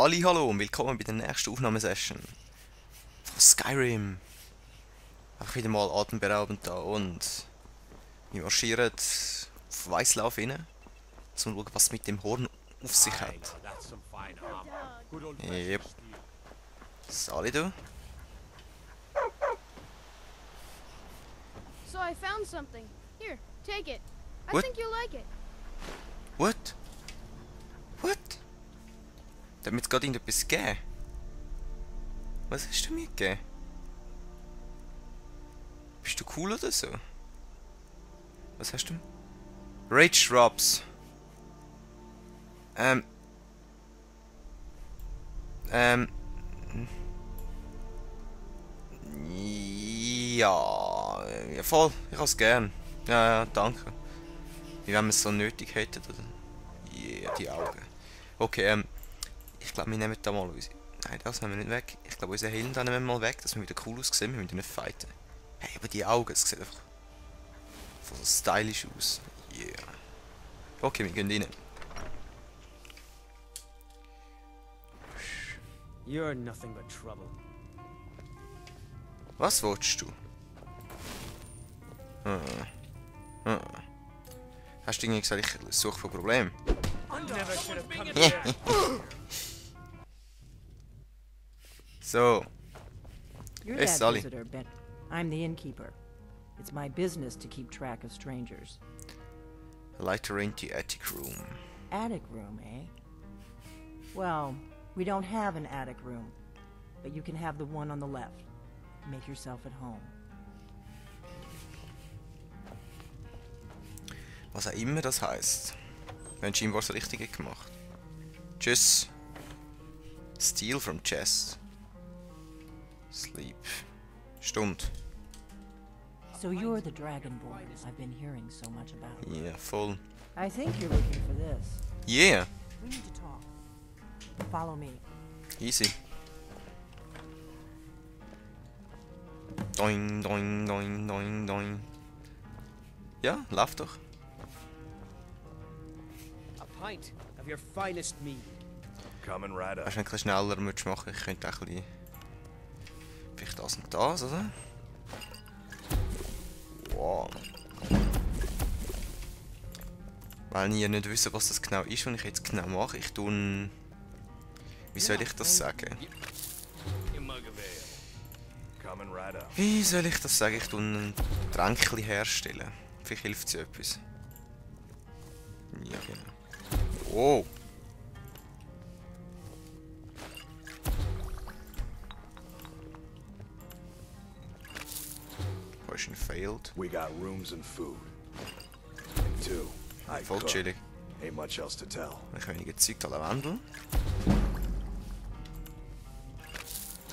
Hallo und willkommen bei der nächsten Aufnahmesession von Skyrim. Auch wieder mal atemberaubend da und wir marschieren auf Weißlauf rein, um zu schauen, was es mit dem Horn auf sich hat. Yep. Sali du? So I found something. Here, take it. I What? think you'll like it. What? What? Der hat mir jetzt gerade irgendetwas gegeben. Was hast du mir gegeben? Bist du cool oder so? Was hast du? Rage Shrubs. Ja, voll. Ich hab's gern. Ja, danke. Wie wenn wir es so nötig hätten, oder? Yeah, die Augen. Okay, ich glaube, wir nehmen da mal unsere... Nein, das nehmen wir nicht weg. Ich glaube, unsere Helden da nehmen wir mal weg, dass wir wieder cool aussehen. Wir müssen nicht fighten. Hey, aber die Augen, es sieht einfach voll so stylisch aus. Yeah. Okay, wir gehen rein. You're nothing but trouble. Was willst du? Hast du irgendwie gesagt, ich suche vor Problemen? Never should have come here. So, You're Hey, that Sully. visitor, Ben. I'm the innkeeper. It's my business to keep track of strangers. I like to rent the attic room. Attic room, eh? Well, we don't have an attic room, but you can have the one on the left. Make yourself at home. Was auch immer das heisst. Wir haben scheinbar das Richtige gemacht. Tschüss. Steal from chest. Sleep. Stund. So you're the Dragonborn I've been hearing so much about. Yeah, voll. I think you're looking for this. Yeah. We need to talk. Follow me. Easy. Doing, doing, doing, doing, doing. Ja, lauf doch. A pint of your finest mead. Coming right up. Weißt du, wenn du ein bisschen schneller müsstest machen, ich könnte auch ein bisschen... Vielleicht das und das, oder? Wow. Weil ihr nicht wissen, was das genau ist, was ich jetzt genau mache. Ich tue... Wie soll ich das sagen? Coming right up. Wie soll ich das sagen? Ich tue ein Tränkchen herstellen. Vielleicht hilft es etwas. Ja, genau. Oh! Potion failed. We got rooms and food. And two, I Voll cook. chillig. Ain't much else to tell. Ein Könige Zeug der Lavendel.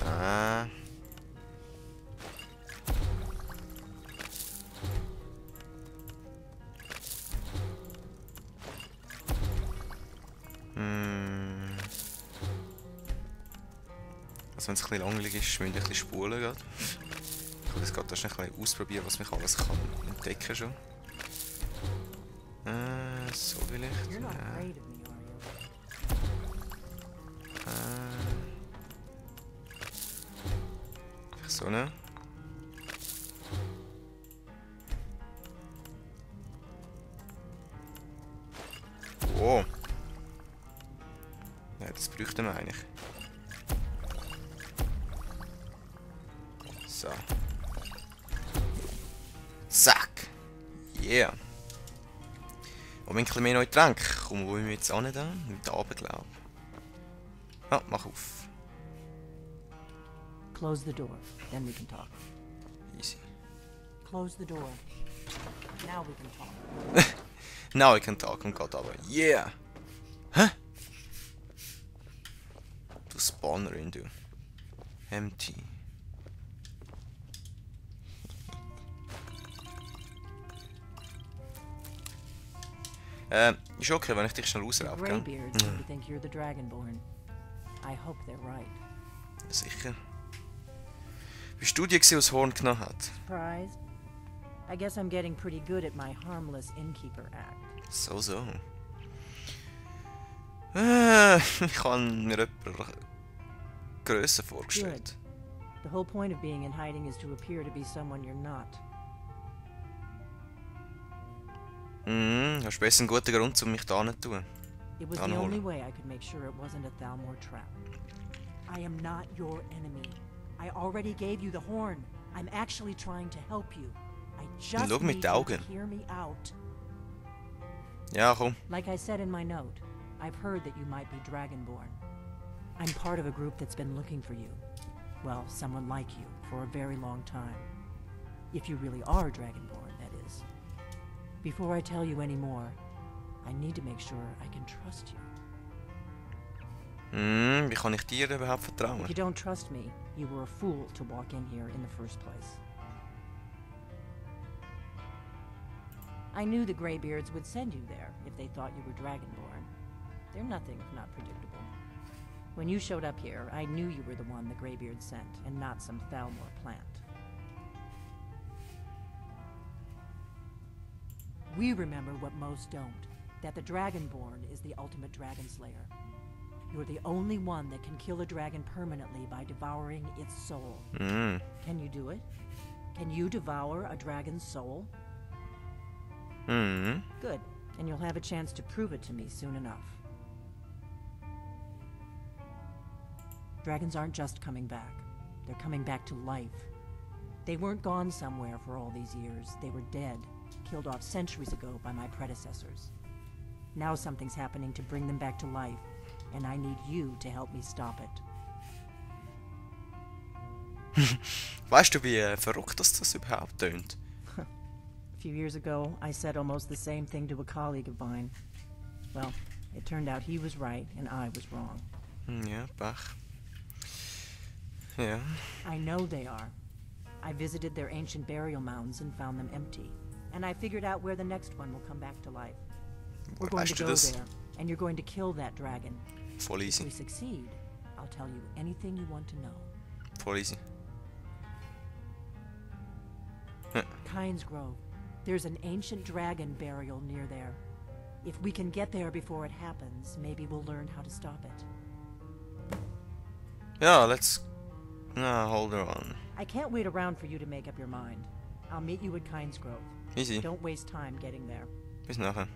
Da. Also wenn es ein bisschen langweilig ist, müssen wir ein bisschen spulen. Grad. Ich will das gerade schnell ein bisschen ausprobieren, was mich alles kann entdecken schon. So vielleicht. You're not Ja. afraid of me, are you? Vielleicht so, ne? Oh. Ja, das bräuchten wir eigentlich. So. Zack. Yeah. Und ein bisschen mehr neue Tränke. Komm, wo wir jetzt an da? Mit da oben, glaube ich. Ah, mach auf. Close the door, then we can talk. Easy. Close the door. Now we can talk. Now I can talk und geht aber. Yeah! Hä? Du Spawnerin, du. Empty. Ist okay, wenn ich dich schnell The rausraufe, gell? Greybeards seem to think you're the Dragonborn. I hope they're right. Sicher. Bist du die, die das Horn genommen hat? Surprised? I guess I'm getting pretty good at my harmless innkeeper act. So, so. Ich habe mir jemanden grösser vorgestellt. The whole point of being in hiding is to appear to be someone you're not. Hast besser einen guten Grund, um mich da nicht zu tun. It was the Anholen. only way I could make sure it wasn't a Thalmor trap. I am not your enemy. I already gave you the horn. I'm actually trying to help you. I just Schau mit need den you Augen. to hear me out. Ja, komm. Like I said in my note, I've heard that you might be Dragonborn. I'm part of a group that's been looking for you. Well, someone like you, for a very long time. If you really are Dragonborn, that is. Before I tell you any more, I need to make sure I can trust you. Wie kann ich dir überhaupt vertrauen? If you don't trust me, you were a fool to walk in here in the first place. I knew the Greybeards would send you there if they thought you were Dragonborn. They're nothing if not predictable. When you showed up here, I knew you were the one the Greybeards sent, and not some Thalmor plant. We remember what most don't, that the Dragonborn is the ultimate dragon slayer. You're the only one that can kill a dragon permanently by devouring its soul. Can you do it? Can you devour a dragon's soul? Good, and you'll have a chance to prove it to me soon enough. Dragons aren't just coming back. They're coming back to life. They weren't gone somewhere for all these years. They were dead, killed off centuries ago by my predecessors. Now something's happening to bring them back to life, and I need you to help me stop it. Weißt du, wie verrückt das überhaupt tönt? A few years ago, I said almost the same thing to a colleague of mine. Well, it turned out he was right and I was wrong. Ja, Pech. Ja. I know they are. I visited their ancient burial mounds and found them empty. And I figured out where the next one will come back to life. We're going to Weißt du go das? there, and you're going to kill that dragon. Voll If easy. we succeed, I'll tell you anything you want to know. Voll easy. Kynes Grove. There's an ancient dragon burial near there. If we can get there before it happens, maybe we'll learn how to stop it. Ja, let's... Na, hold on. I can't wait around for you to make up your mind. I'll meet you at Kynes Grove. Easy. Don't waste time getting there. Bis nachher.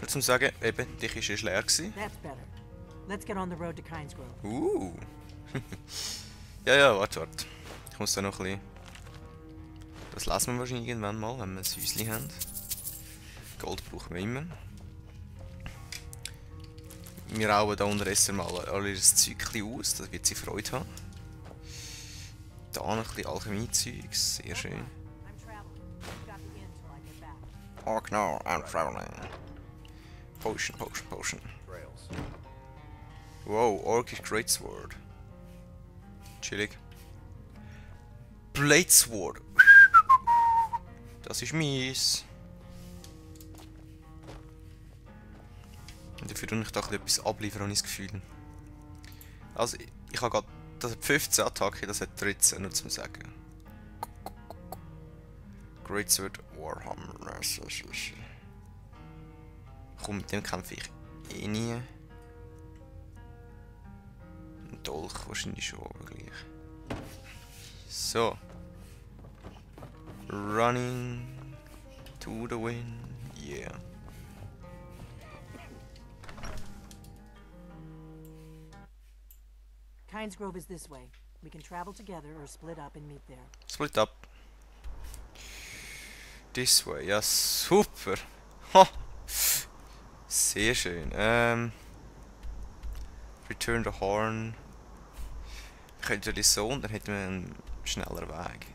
Nur zum Sagen, eben, dich ist es leer gewesen. That's better. Let's get on the road to Kynes Grove. Ja, warte. Ich muss da noch ein bisschen... Das lassen wir wahrscheinlich irgendwann mal, wenn wir ein Häuschen haben. Gold brauchen wir immer. Wir rauben da unterdessen mal alle das Zeug ein bisschen aus, das wird sie Freude haben. Da noch ein bisschen Alchemie-Zeug, sehr schön. I'm traveling. You've got the inn till I get back. Oh no, I'm traveling. Potion. Trails. Wow, Orcish Greatsword. Chillig. Bladesword. Das ist mies. Und dafür tue ich da etwas abliefern, habe ich das Gefühl. Also, ich habe gerade... Das hat 15 Attacke, das hat 13, nur zum Sagen. Greatsword Warhammer. Komm, mit dem kämpfe ich eh nie. Ein Dolch wahrscheinlich schon, aber gleich. So. Running to the wind, yeah. Kynes Grove is this way. We can travel together or split up and meet there. Split up. This way, ja super. Ha. Sehr schön. Return the Horn. Ich könnte die so und dann hätten wir einen schnelleren Weg.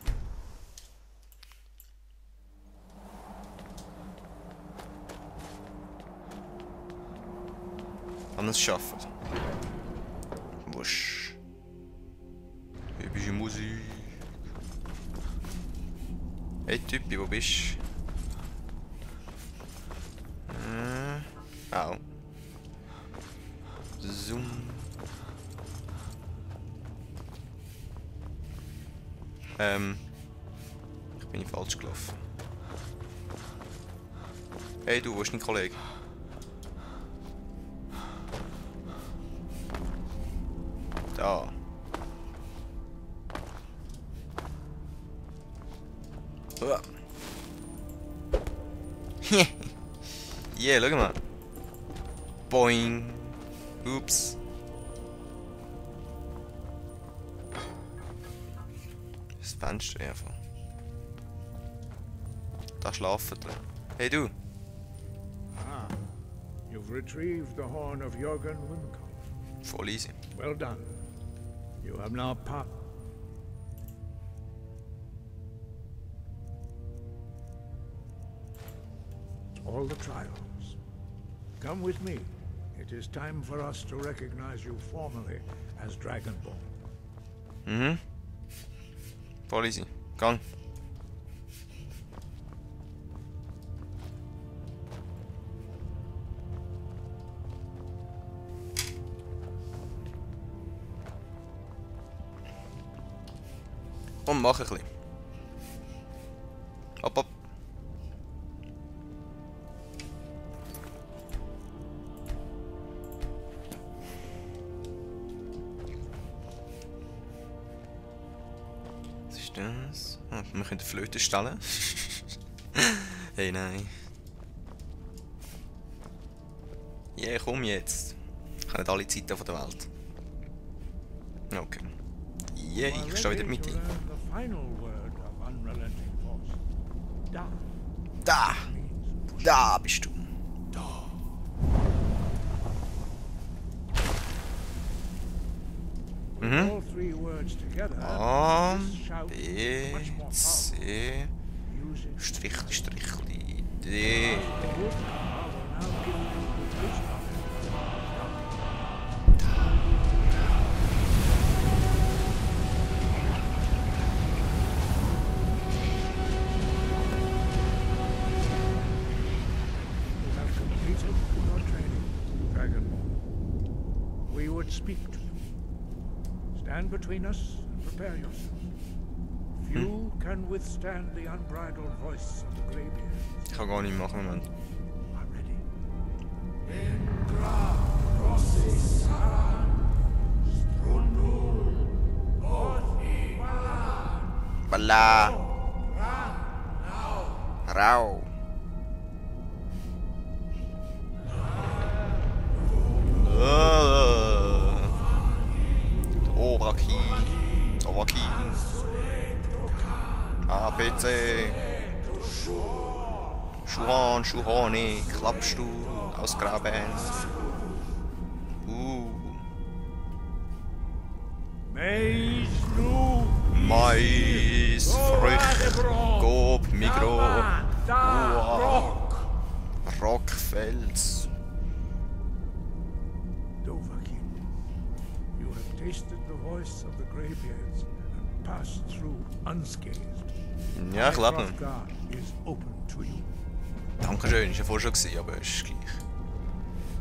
Kann man es schaffen? Wusch. Hübsche Musik. Hey Typi, wo bist du? Au. Zoom. Ich bin falsch gelaufen. Hey du, wo ist dein Kollege? Da. Uah. Yeah, schau mal. Boing. Ups. Das Fenster einfach. Da schlafen drin. Hey du. Ah, you've retrieved the horn of Jürgen Wimkoff. Voll easy. Well done. You have now passed all the trials. Come with me. It is time for us to recognize you formally as Dragonborn. Mhm. Voll easy. Gang. Und mach ein bisschen. Hopp, hopp. Was ist das? Oh, wir können die Flöte stellen. Hey, nein. Ja, yeah, komm jetzt. Ich kann nicht alle Zeiten von der Welt. Okay. Yeah, ich stehe wieder mit ein. Da! Da bist du. Mhm. A, B, C, Strichli, Strichli, D. Speak to you. Stand between us and prepare yourself. Few can withstand the unbridled voice of the Greybeards. Ich kann gar nicht machen, Moment. Are ready. Balla! Rau! Oraki, Oraki, ABC, Schuhan, Schuhane, Klappstuhl, ausgraben. Mais, Frucht, Gob, Migro, Rockfels. Tasted the voice of the Greybeards and passed through unscathed. Ja, ich glaube nicht. God is open to you. Dankeschön, ist ja vorher schon gewesen, aber ist gleich.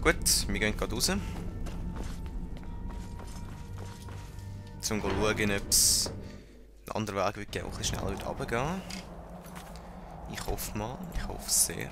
Gut, wir gehen gerade raus. Zum schauen, ob es einen anderen Weg wird geben, der ein bisschen schneller runtergehen. Ich hoffe mal, ich hoffe sehr.